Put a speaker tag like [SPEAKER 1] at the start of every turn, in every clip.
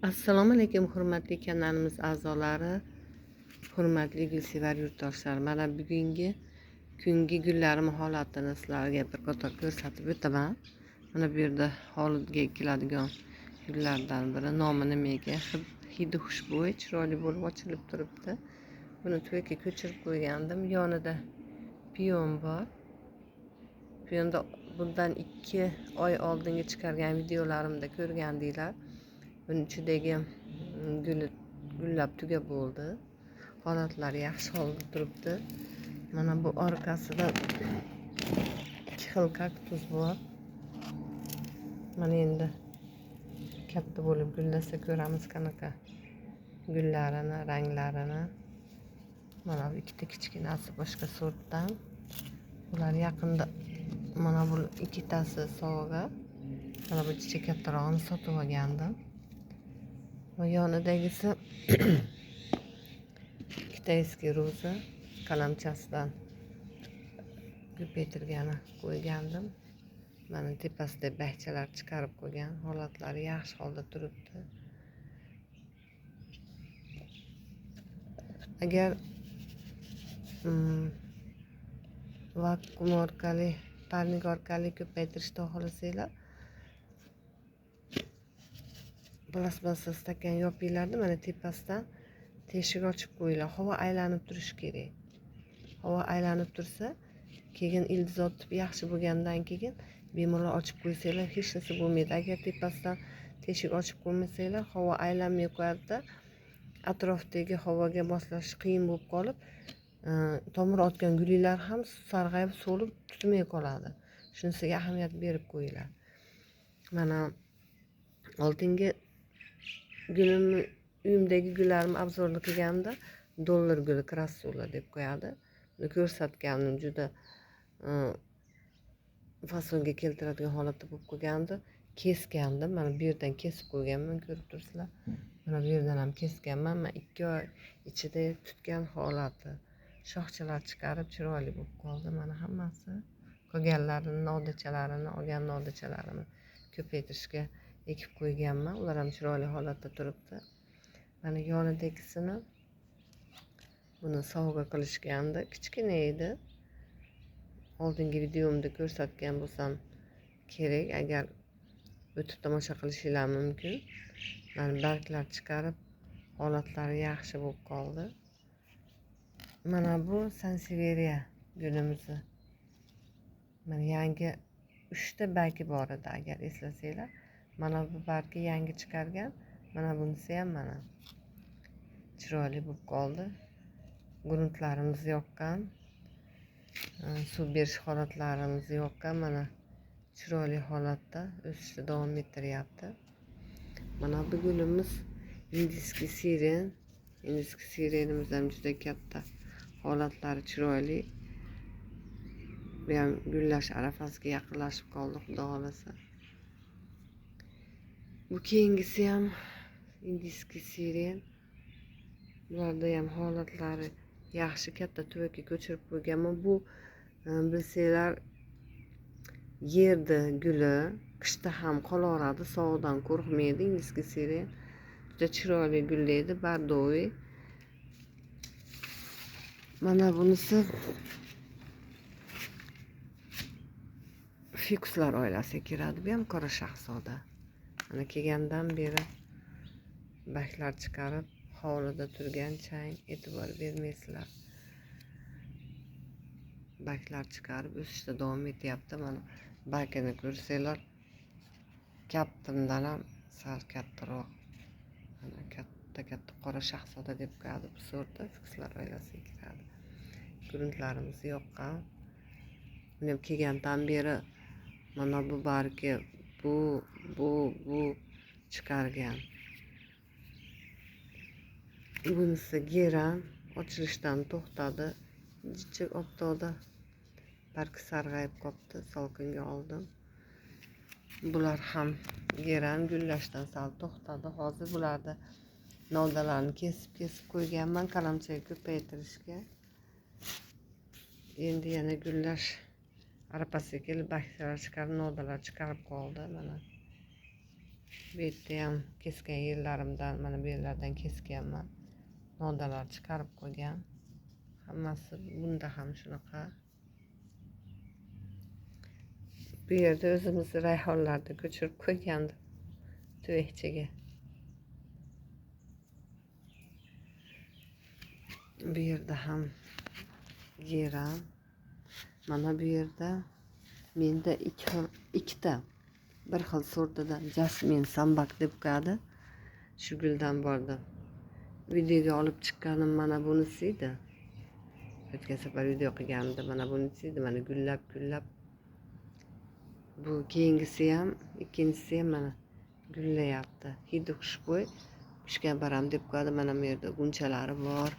[SPEAKER 1] Assalomu alaykum hurmatli kanalimiz a'zolari, hurmatli gulsevar yurtdoshlar. Mana bugungi kungi gullarim holatini sizlarga bir qator ko'rsatib o'taman. Mana bu yerda hovliga ekiladigan gullardan biri, nomi nima ekan? Hidi xushbo'y, chiroyli bo'lib ochilib turibdi. Buni tuvakka ko'chirib qo'ygandim. Yonida piyon bor. Piyonda bundan 2 oy oldingi chiqargan videolarimda ko'rgandinglar. Buning ichidagi guli gullab tugab bo'ldi. Holatlari yaxshi holda turibdi. Mana bu orqasida 2 xil kaktus bor. Mana endi katta bo'lib gullasa ko'ramiz qanaqa gullarini, ranglarini. Mana bu ikkita kichkinasi boshqa sortdan. Bular yaqinda mana bu ikkitasi sovg'a. Mana bu chicha kattarog'ini sotib olgandim. Va yonidagisi китайский roza qalamchasidan ko'paytirgani qo'ygandim. Mana tepasida bag'chalar chiqarib qo'ygan, holatlari yaxshi holda turibdi. Agar vakuum orqali, parnik orqali ko'paytirishni xohlasanglar, plastmassa stakan yopinglarda, mana tepasidan teshik ochib qo'yinglar. Havo aylanib turishi kerak. Havo aylanib tursa, keyin ildiz otib yaxshi bo'lgandan keyin bemalol ochib qo'ysanglar hech narsa bo'lmaydi. Agar tepasidan teshik ochib qo'ymasanglar, havo aylanmay qo'yadi-da, atrofdagi havoga moslashish qiyin bo'lib qolib, tomir otgan gullar ham sarg'ayib, so'lib, tutmay qoladi. Shunisiga ahamiyat berib qo'yinglar. Mana oldingi gulimni, uyimdagi gullarimni obzorni qilganimda dollar guli krassula deb qo'yadi. Buni ko'rsatganim juda fasonga keltiradigan holatda bo'lib qolgandi. Kesgandim. Mana bu yerdan kesib qo'yganman, ko'rib turibsizlar. Mana bu yerdan ham kesganman. Men 2 oy ichida tutgan holati. Shoxchalar chiqarib chiroyli bo'lib qoldi. Mana hammasi qolganlarini, novdachalarini, olgan novdachalarimni ko'paytirishga ekib qo'yganman. Ular ham chiroyli holatda turibdi. Mana yonidagisini buni sovg'a qilishgandi. Kichkina edi. Oldingi videomda ko'rsatgan bo'lsam kerak. Agar o'tib tomosha qilishinglar mumkin. Mana barglar chiqarib, holatlari yaxshi bo'lib qoldi. Mana bu Sansevieria gulimizni. Mana yangi 3 ta bargi bor edi, agar eslasanglar. Mana bu bargi yangi chiqargan, mana bunisi ham mana chiroyli bo'lib qoldi. Gruntlarimiz yoqqan, suv berish holatlarimiz yoqqan, mana chiroyli holatda o'sishda davom ettiryapti. Mana bu gulimiz indiski siren. Indiski sirenimiz ham juda katta, holatlari chiroyli. Bu ham gullash arafasiga yaqinlashib qoldi, xudo xolasa. Bu keyingisi ham indiski siren. Bularda ham holatlari yaxshi, katta tuvakka ko'chirib qo'yganman. Bu bilsanglar yerda guli qishda ham qolaveradi, sovuqdan qo'rqmaydi. Indiski siren juda chiroyli gullaydi, bardoviy. Mana bunisi fikuslar oilasiga kiradi. Bu ham qora shahzoda. Mana kelgandan beri barglar chiqarib hovlida turgan chang, e'tibor bermaysizlar. Barglar chiqarib o'sishda davom etyapti. Mana bargini ko'rsanglar, kaftimdan ham sal kattaroq. Mana katta katta qora shahzoda deb qo'yadi bu sortda, fikuslar oilasiga kiradi. Gruntlarimiz yoqqan. Buni ham kelgandan beri mana bu bargi bu chiqargan. Bunisi geran ochilishdan to'xtadi. Jichik oftobda bargi sarg'ayib qopti, salqinga oldim. Bular ham geran gullashdan sal to'xtadi. Hozir bularda novdalarni kesib-kesib qo'yganman qalamchaga ko'paytirishga. Endi yana gullash arafasiga kelib barglar chiqarib, novdalar chiqarib qoldi. Mana Bu yerda ham kesgan yerlarimdan, mana bu yerlardan kesganman. Novdalar chiqarib qo'ygan. Hammasi bunda ham shunaqa. Bu yerda o'zimiz rayhonlarni ko'chirib qo'ygandim tuvakchaga. Bu yerda ham geran. Mana bu yerda menda ikkita bir xil sortidan jasmin sambak deb qo'yadi. Shu guldan bordi. Videoga olib chiqqanim mana bunisi edi. O'tgan safar video qilganimda mana bunisi edi. Mana gullab gullab. Bu keyingisi ham, ikkinchisi ham mana gullayapti. Hidi xushbo'y. Pishgan baram deb qo'yadi. Mana bu yerda g'unchalari bor.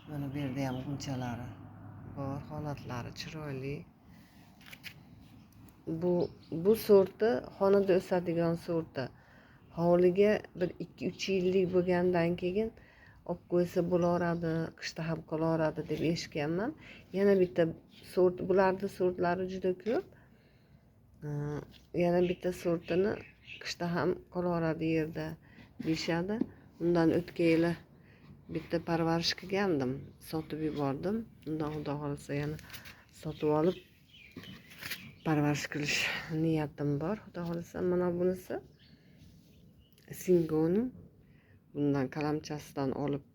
[SPEAKER 1] Mana bu yerda ham g'unchalari bor. Holatlari chiroyli. Bu sorti xonada o'sadigan sorti. Hovliga bir 2-3 yillik bo'lgandan keyin olib qo'ysa bo'laveradi, qishda ham qolaveradi deb eshitganman. Yana bitta sort, bularning sortlari juda ko'p. Yana bitta sortini qishda ham qolaveradi yerda deyishadi. Undan o'tgan yili bitta parvarish qilgandim, sotib yubordim. Undan Xudo xohlasa yana sotib olib parvarish qilish niyatim bor. Xudo xohlasa mana bunisi singoni. Bundan qalamchasidan olib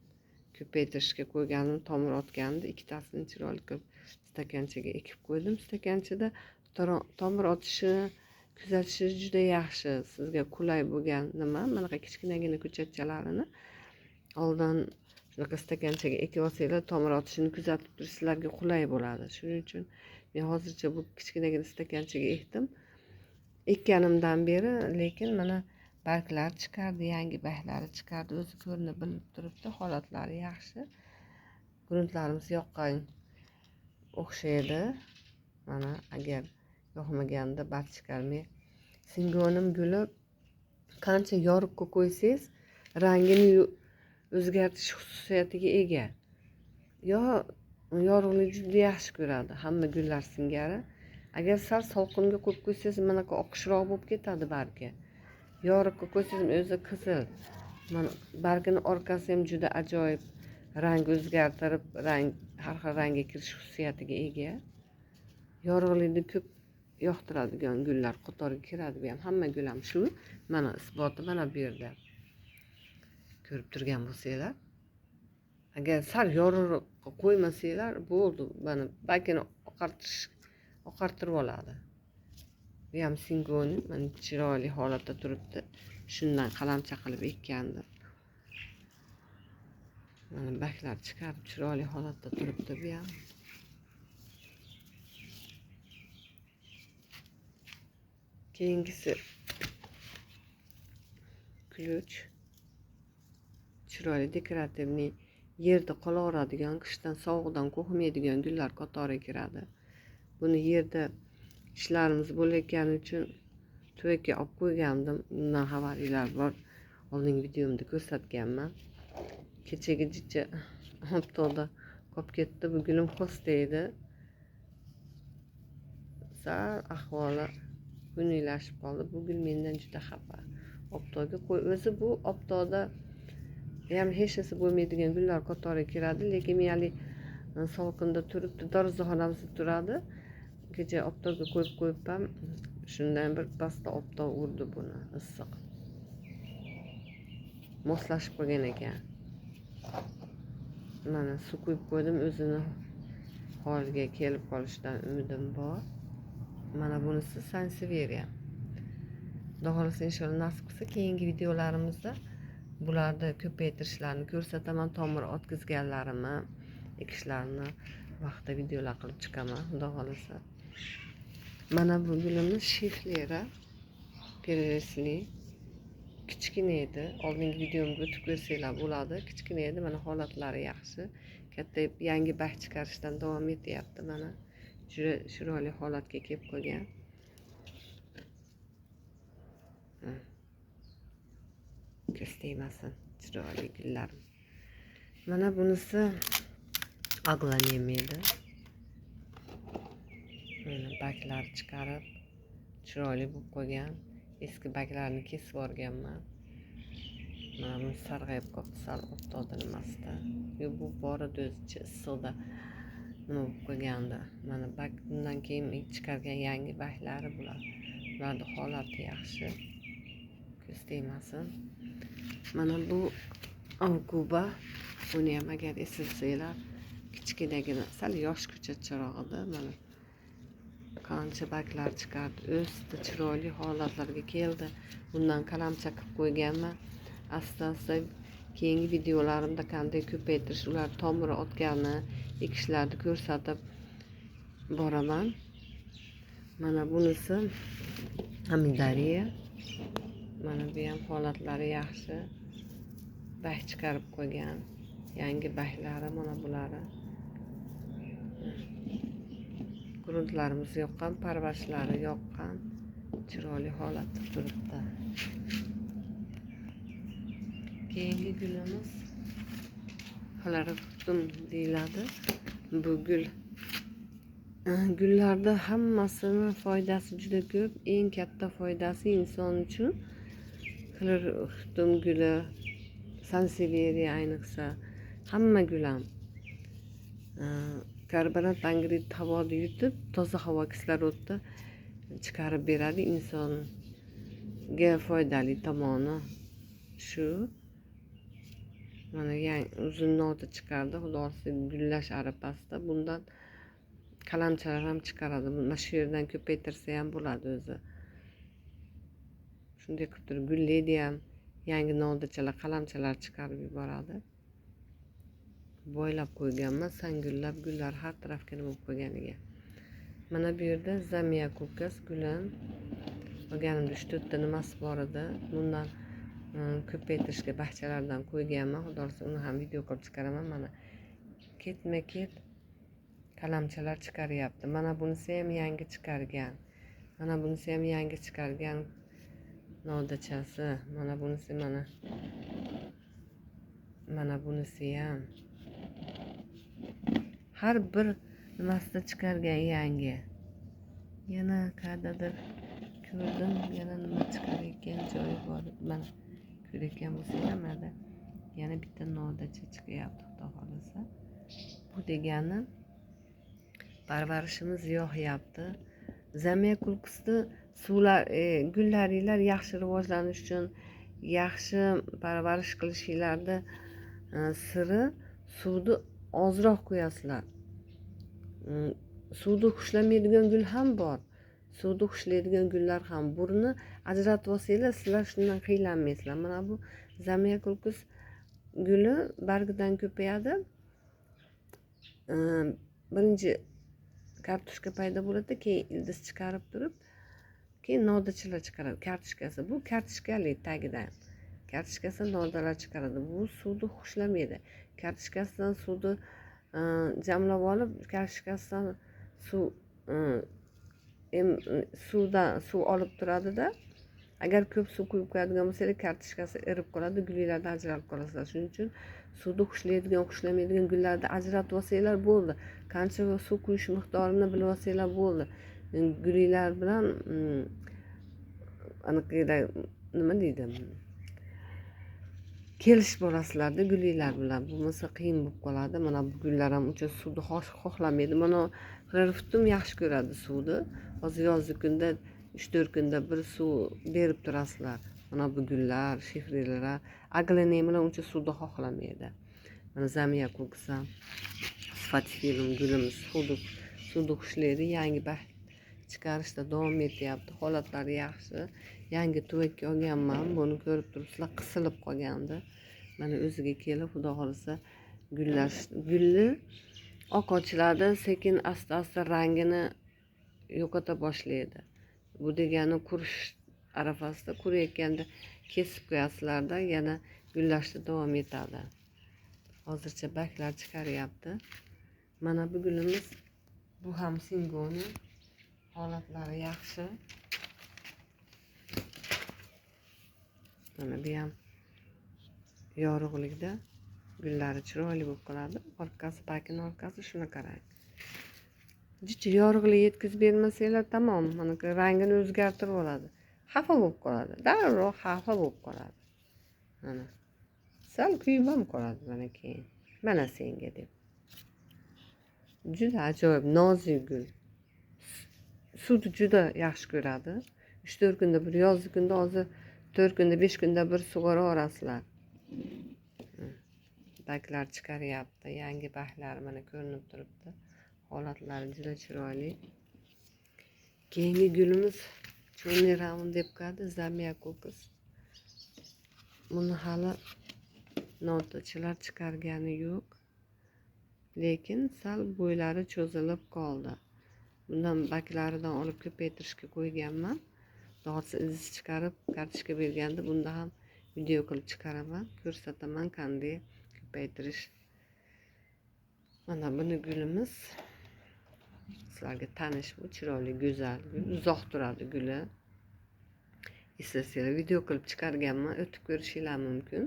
[SPEAKER 1] ko'paytirishga qo'yganim, tomir otgandi. Ikkitasini chiroyli qilib stakanchaga ekib qo'ydim. Stakanchada tomir otishi, kuzatishi juda yaxshi. Sizga qulay bo'lgan nima, manaqa kichkinagina ko'chatchalarini oldin shunaqa stakanchaga ekib olsanglar, tomir otishini kuzatib turish sizlarga qulay bo'ladi. Shuning uchun men hozircha bu kichkinagina stakanchaga ekdim. Ekkanimdan beri lekin mana barglar chiqardi, yangi barglari chiqardi. O'zi ko'rinib bilinib turibdi, holatlari yaxshi. Gruntlarimiz yoqqan o'xshaydi. Mana agar yoqmaganda barg chiqarmay. Singonim guli qancha yorug'ga qo'ysangiz rangini o'zgartirish xususiyatiga ega. Yo yorug'likni juda yaxshi ko'radi hamma gullar singari. Agar sal so'lqinga qo'yib qo'ysangiz manaqa oqishroq bo'lib ketadi bargi. Yorug'ga qo'ysangiz o'zi qizil. Mana bargini orqasi ham juda ajoyib rang o'zgartirib, rang har xil rangga kirish xususiyatiga ega. Yorug'likni ko'p yoqtiradigan gullar qatoriga kiradi bu ham. Hamma gul ham shu. Mana isboti mana bu yerda. Ko'rib turgan bo'lsanglar, agar sal yorug'roqqa qo'ymasanglar bo'ldi, mana bargini oqartirib oladi. Bu ham singoni, mana chiroyli holatda turibdi. Shundan qalamcha qilib ekkandim. Mana barglar chiqarib chiroyli holatda turibdi bu ham. Keyingisi ключ. Chiroyli dekorativniy yerda qolaveradigan, qishdan sovuqdan qo'rqmaydigan gullar qatoriga kiradi. Buni yerda ishlarimiz bo'layotgani uchun tuvakka olib qo'ygandim. Bundan xabaringlar bor. Oldingi videomda ko'rsatganman. Kechagi jicha oftobda qolib ketdi. Bu gulim xosta edi. Sal ahvoli xunuklanib qoldi. Bu gul mendan juda xafa. Oftobga qo'y, o'zi bu oftobda ham hech narsa bo'lmaydigan gullar qatoriga kiradi, lekin men hali sovuqda turibdi, darvozaxonamizda turadi. Kecha oftobga qo'yib qo'yib ham shundan bir pasda oftob urdi buni, issiq. Moslashib qolgan ekan. Mana suv quyib qo'ydim, o'zini holiga kelib qolishidan umidim bor. Mana bunisi Sansevieria. Xudo xohlasa inshaalloh nasib qilsa keyingi videolarimizda bularni ko'paytirishlarni ko'rsataman, tomir otqizganlarimni, ekishlarini vaqtida videolar qilib chiqaman, Xudo xohlasa. Mana bu gulimiz shiflera peresli, kichkina edi. Oldingi videomga o'tib ko'rsanglar bo'ladi. Kichkina edi, mana holatlari yaxshi. Katta yangi barg chiqarishdan davom etyapti mana. Juda chiroyli holatga kelib qolgan. Ko'z tegmasin chiroyli gullarim. Mana bunisi aglanem edi. Mana barglar chiqarib chiroyli bo'lib qolgan. Eski barglarini kesib yuborganman. Mana buni sarg'ayib qolibdi, sal oftobda nimasida. Yo, bu borida o'zicha issiqda nima bo'lib qolgandi. Mana barg bundan keyin chiqargan yangi barglari bular. Bularning holati yaxshi. Ko'z tegmasin. Mana bu aukuba. Buni ham agar eslasanglar, kichkinagina sal yosh ko'chatcharoq edi. Mana qancha barglar chiqardi, o'sdi, chiroyli holatlarga keldi. Bundan qalamcha qilib qo'yganman. Asta-asta keyingi videolarimda qanday ko'paytirish, ular tomiri otganini, ekishlarni ko'rsatib boraman. Mana bunisi Amidariya. Mana bu ham holatlari yaxshi. Barg chiqarib qo'ygan. Yangi barglari mana bulari. Gruntlarimiz yoqqan, parvarishlari yoqqan, chiroyli holatda turibdi. Keyingi gulimiz xloroftum deyiladi. Bu gul, gullarda hammasini foydasi juda ko'p. Eng katta foydasi inson uchun xloroftum guli, sanseveriya ayniqsa, hamma gul ham karbonat angrid havoni yutib, toza havo kislorodni chiqarib beradi. Insonga foydali tomoni shu. Mana yangi uzun noti chiqardi. Xudo xohlasa gullash arafasida bundan qalamchalar ham chiqaradi. Mana shu yerdan ko'paytirsa ham bo'ladi o'zi. Shunday qilib turib gullaydi ham, yangi novdachalar, qalamchalar chiqarib yuboradi. Boylab qo'yganman, sangullab gullar har tarafga nima bo'lib qo'yganiga. Mana bu yerda zamiya ko'kas gulim olganimda 3-4 ta nimasi bor edi. Bundan ko'paytirishga baxchalardan qo'yganman. Xudo xohlasa uni ham video qilib chiqaraman. Mana ketma-ket qalamchalar chiqaryapti. Mana bunisi ham yangi chiqargan. Mana bunisi ham yangi chiqargan novdachasi. Mana bunisi mana. Mana bunisi ham. Har bir nimasida chiqargan yangi. Yana qayerdadir ko'rdim, yana nima chiqarayotgan joyi bor. Mana ko'rayotgan bo'lsanglar, mana yana bitta novdacha chiqyapti, xudo xohlasa. Bu degani parvarishimiz yog'yapti. Zamiya kulkusni suvlar, gullaringlar yaxshi rivojlanish uchun yaxshi parvarish qilishinglarda siri suvni ozroq qo'yasizlar. Suvni xushlamaydigan gul ham bor, suvni xushlaydigan gullar ham. Burni ajratib olsanglar, sizlar shundan qiynalmaysizlar. Mana bu zamiya kulkus guli bargidan ko'payadi. Birinchi kartoshka paydo bo'ladi, keyin ildiz chiqarib turib, keyin novdachalar chiqaradi. Kartoshkasi bu kartoshkali tagidan. Kartoshkasi novdalar chiqaradi. Bu suvni xushlamaydi. Kartoshkasidan suvni jamlab olib, kartoshkasidan suv suvdan suv olib turadida. Agar ko'p suv quyib qo'yadigan bo'lsangiz, kartoshkasi erib qoladi, gullardan ajralib qolasizlar. Shuning uchun suvni xushlaydigan, xushlamaydigan gullarni ajratib olsanglar bo'ldi. Qancha suv quyish miqdorini bilib olsanglar bo'ldi. Gullar bilan aniqda nima deydi? Kelishib olasizlarda gullar bilan. Bo'lmasa qiyin bo'lib qoladi. Mana bu gullar ham uncha suvni xohlamaydi. Mana xloroftum yaxshi ko'radi suvni. Hozir yozgi kunda 3-4 kunda bir suv berib turasizlar. Mana bu gullar, shifrlar, aglanemlar uncha suvni xohlamaydi. Mana zamiya ko'ksa, sifat film gulimiz suvni xushlaydi. Yangi barg chiqarishda davom etyapti. Holatlari yaxshi. Yangi tuvakka olganman. Buni ko'rib turibsizlar, qisilib qolgandi. Mana o'ziga kelib, xudo xohlasa gullash, gulli oq ochiladi, sekin asta-asta rangini yo'qota boshlaydi. Bu degani qurish arafasida, quriyotganda kesib qo'yasizlarda, yana gullashda davom etadi. Hozircha barglar chiqaryapti. Mana bu gulimiz, bu ham singonium. Holatlari yaxshi. Mana bu ham yorug'likda gullari chiroyli bo'lib qoladi. Orqasi, bargini orqasi shunaqa rang. Jicha yorug'lik yetkazib bermasanglar tamom, mana rangini o'zgartirib oladi. Xafa bo'lib qoladi. Darrov xafa bo'lib qoladi. Mana. Sal kuyib ham qoladi mana keyin. Mana senga deb. Juda ajoyib nozik gul. Suvni juda yaxshi ko'radi. 3-4 kunda bir, yozgi kunda hozir 4 kunda, 5 kunda bir sug'oraverasizlar. Barglar chiqaryapti. Yangi barglar mana ko'rinib turibdi. Holatlari juda chiroyli. Keyingi gulimiz Черный round deb qo'yadi, Zamioculcas. Buni hali notachilar chiqargani yo'q. Lekin sal bo'ylari cho'zilib qoldi. Bundan barglaridan olib ko'paytirishga qo'yganman. Xudo ildiz chiqarib kartochka berganda bunda ham video qilib chiqaraman, ko'rsataman qanday ko'paytirish. Mana buni gulimiz sizlarga tanish, bu chiroyli, go'zal gul, uzoq turadi guli. Eslasanglar video qilib chiqarganman, o'tib ko'rishinglar mumkin.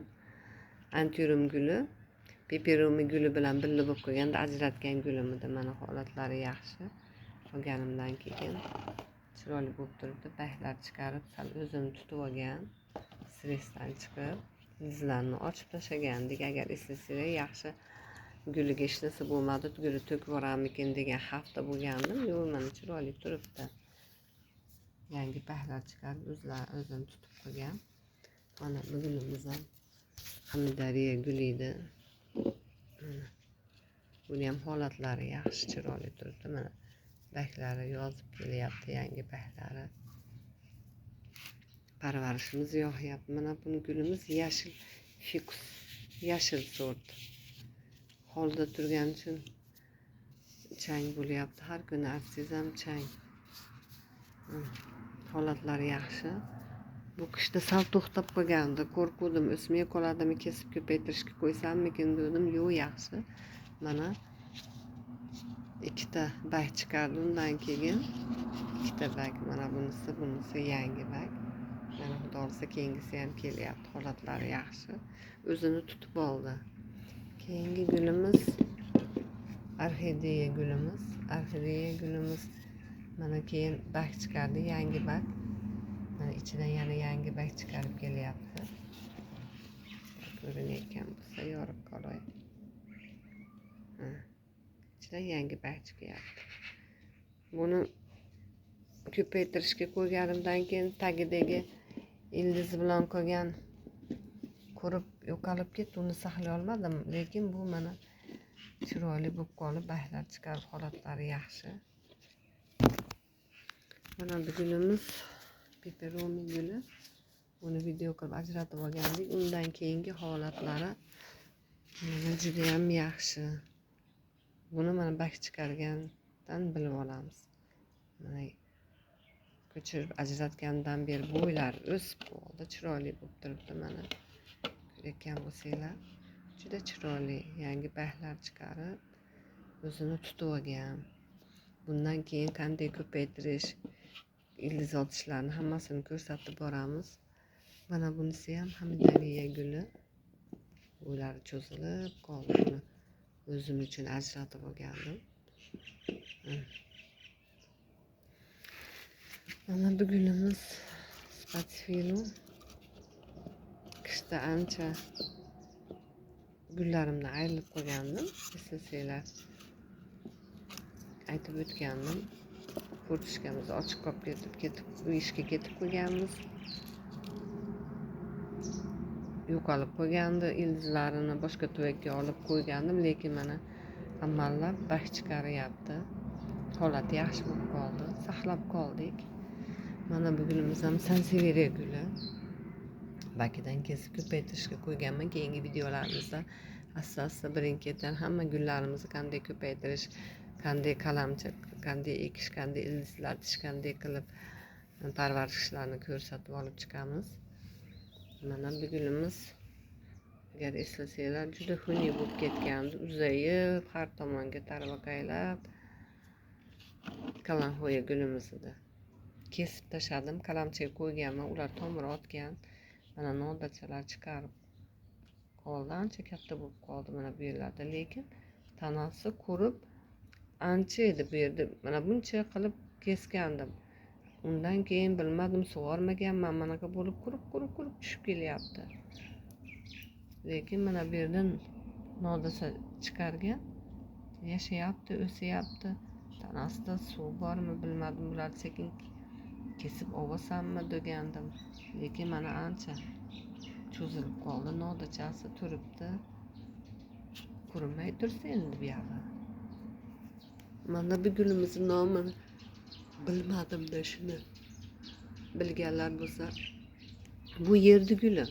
[SPEAKER 1] Antirum guli, peperomi guli bilan birga bo'lib qolganda ajratgan gulim edi. Mana holatlari yaxshi. Olganimdan keyin chiroyli bo'lib turibdi. Barglar chiqarib, sal o'zini tutib olgan, stressdan chiqib, ildizlarni ochib tashlagandik. Agar eslasanglar, yaxshi guliga hech narsa bo'lmadi, guli to'kib yuboramikin degan xavfda bo'lgandim. Yo'q, mana chiroyli turibdi. Yangi barglar chiqarib, o'zini tutib qolgan. Mana bu gulimiz ham Hamidariya guli edi. Buni ham holatlari yaxshi, chiroyli turibdi. Mana barglari yozib kelyapti, yangi barglari. Parvarishimiz yoqyapti. Mana buni gulimiz yashil fikus, yashil sort. Holda turgani uchun chang bo'lyapti. Har kuni artsangiz ham chang. Holatlari yaxshi. Bu qishda sal to'xtab qolgandi. Qo'rquvdim, o'smay qoladimi, kesib ko'paytirishga qo'ysammikin dedim. Yo'q, yaxshi. Mana ikkita barg chiqardi undan keyin. Ikkita barg, mana bunisi, bunisi yangi barg. Mana xudo xohlasa keyingisi ham kelyapti. Holatlari yaxshi. O'zini tutib oldi. Keyingi gulimiz orxideya gulimiz. Orxideya gulimiz mana keyin barg chiqardi, yangi barg. Mana ichidan yana yangi barg chiqarib kelyapti. Ko'rinayotgan bo'lsa yorib qolay. Ichidan yangi barg chiqyapti. Buni ko'paytirishga qo'yganimdan keyin tagidagi ildiz bilan qolgan ko'rib yo'qolib ketdi, uni saqlay olmadim, lekin bu mana chiroyli bo'lib qolib, barglar chiqarib, holatlari yaxshi. Mana bu gulimiz peperomi guli. Buni video qilib ajratib olgandik. Undan keyingi holatlari mana juda ham yaxshi. Buni mana barg chiqargandan bilib olamiz. Mana ko'chirib ajratgandan beri bo'ylari o'sib qoldi, chiroyli bo'lib turibdi. Mana ko'rayotgan bo'lsanglar, juda chiroyli yangi barglar chiqarib, o'zini tutib olgan. Bundan keyin qanday ko'paytirish, ildiz otishlarni hammasini ko'rsatib boramiz. Mana bunisi ham Hamidariya guli. Bo'ylari cho'zilib qoldi. Buni o'zim uchun ajratib olgandim. Mana bu gulimiz spatifilum. Qishda ancha gullarimdan ayrilib qolgandim. Eslasanglar aytib o'tgandim. Kurtishkamiz ochiq qolib ketib, u ishga ketib qo'yganmiz. Yo'qolib qo'ygandi, ildizlarini boshqa tuvakka olib qo'ygandim, lekin mana amallab barg chiqaryapti. Holati yaxshi bo'lib qoldi, saqlab qoldik. Mana bu gulimiz ham sanseveriya guli. Bakidan kesib ko'paytirishga qo'yganman. Keyingi videolarimizda asta-asta birin-ketin hamma gullarimizni qanday ko'paytirish, qanday qalamcha, qanday ekish, qanday ildizlatish, qanday qilib parvarishlarni ko'rsatib olib chiqamiz. Mana bu gulimiz, agar eslasanglar, juda xunuk bo'lib ketgandi, uzayib har tomonga tarvaqaylab kalanxo'ya gulimiz edi. Kesib tashladim, qalamchaga qo'yganman, ular tomir otgan. Mana novdachalar chiqarib qoldi, ancha katta bo'lib qoldi mana bu yerlarda, lekin tanasi qurib ancha edi bu yerda. Mana buncha qilib kesgandim. Undan keyin bilmadim, sug'ormaganman, manaqa bo'lib qurib qurib qurib tushib kelyapti. Lekin mana bu yerdan nodasa chiqargan, yashayapti, o'syapti. Tanasida suv bormi bilmadim, bularni sekin kesib olsammi degandim. Lekin mana ancha cho'zilib qoldi, nodachasi turibdi. Qurimay tursa endi bu yog'i. Mana bu gulimizni nomini bilmadim-da shuni. Bilganlar bo'lsa, bu yerdi guli.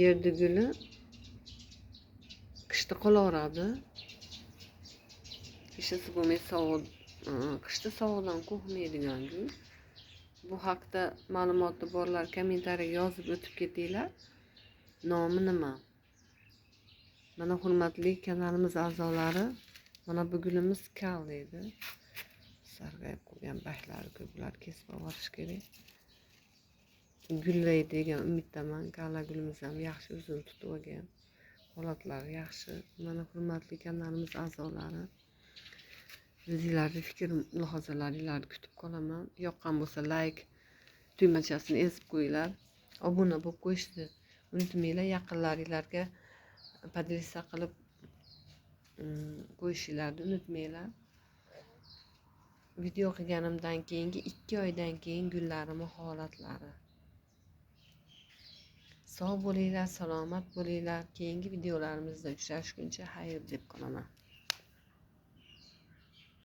[SPEAKER 1] Yerdi guli qishda qolaveradi. Ishlasa bo'lmay sovuq, qishda sovuqdan qo'rqmaydigan gul. Bu haqda ma'lumoti borlar kommentariyaga yozib o'tib ketinglar. Nomi nima? Mana hurmatli kanalimiz a'zolari, mana bu gulimiz kal deydi. Sarg'ayib qo'ygan barglari ko'p, bular kesib olib kerak. Gullaydi degan umiddaman. Kala gulimiz ham yaxshi o'zini tutib olgan. Holatlari yaxshi. Mana hurmatli kanalimiz a'zolari, o'zinglarni fikr mulohazalaringlarni kutib qolaman. Yoqqan bo'lsa like tugmachasini ezib qo'yinglar. Obuna bo'lib qo'yishni unutmanglar. Yaqinlaringlarga поделиться qilib qo'yishinglarni unutmanglar. Video qilganimdan keyingi 2 oydan keyin gullarimni holatlari. Sog' bo'linglar, salomat bo'linglar. Keyingi videolarimizda uchrashguncha xayr deb qolaman.